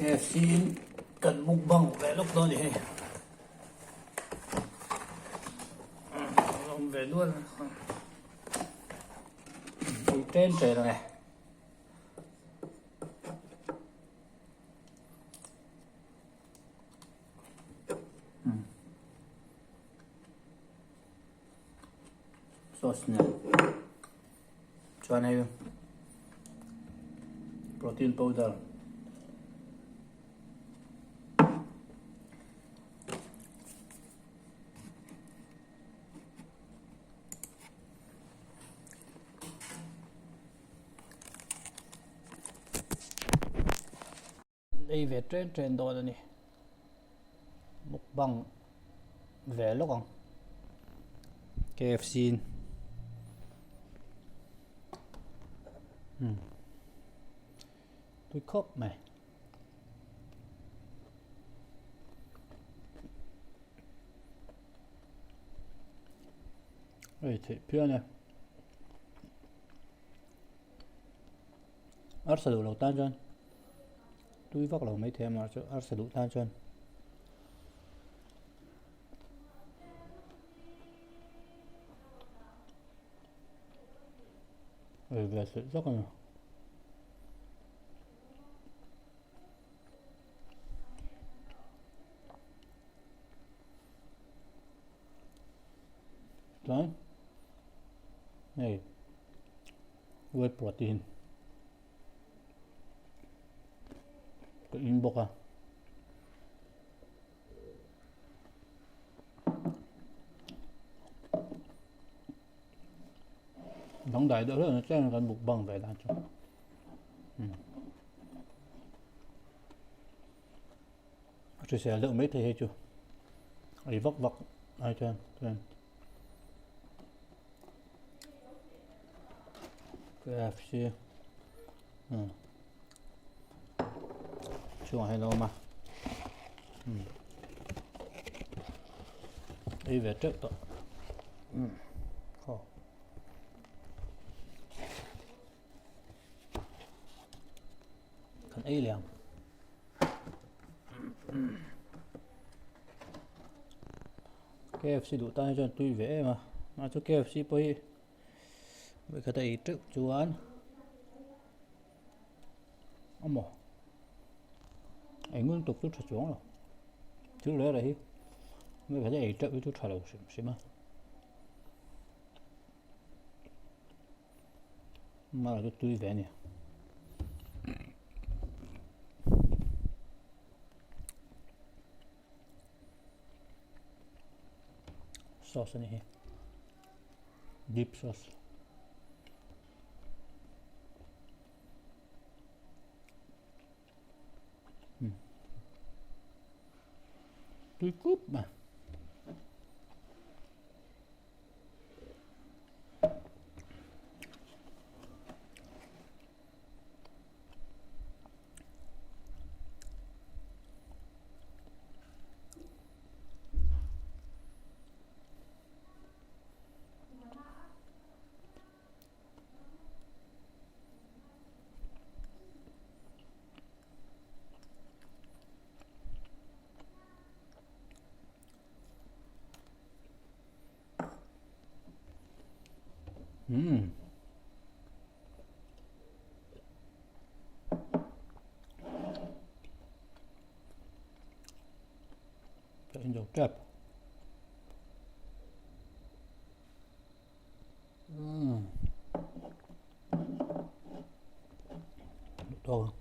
KFC in kan mukbang ve lawk dawn a ni hei. Awm ve nual ei ṭen ṭen ang e. Sauce nen chuan hei protein powder Ei ve ṭen ṭen dawn a ni. Mukbang ve lawk ang. KFC in. Hmm. Tui khawp mai. Ei theih phian e. Arsa duh lo tan chuan tui vak lo mai thei a mahse arsa duh tan chuan ei ve theih zawk a ni. Chuan hei whey protein ka in bawk a. Dangdai deuh hleuh tlem kan mukbang ve dan chu. A hrisel deuh maithei hei chu ei vak vak ai chuan chuan KFC chhungah hian a awm a ei ve teuh tawh aw. Kan ei leh ang. KFC duh tan hi chuan tui ve em a mah chu KFC pawh hi vawikhat a ei teuh chuan amaw eng lutuk chu tha chuang lo thil reh reh hi vawikhat a ei teuh hi chu tha lo hrim hrim a. Mara chu tui ve a ni. Sauce a ni hi. Deep sauce. Tui kup mai. Umm. Ka in zo tep. Umm. Duh tawk ang.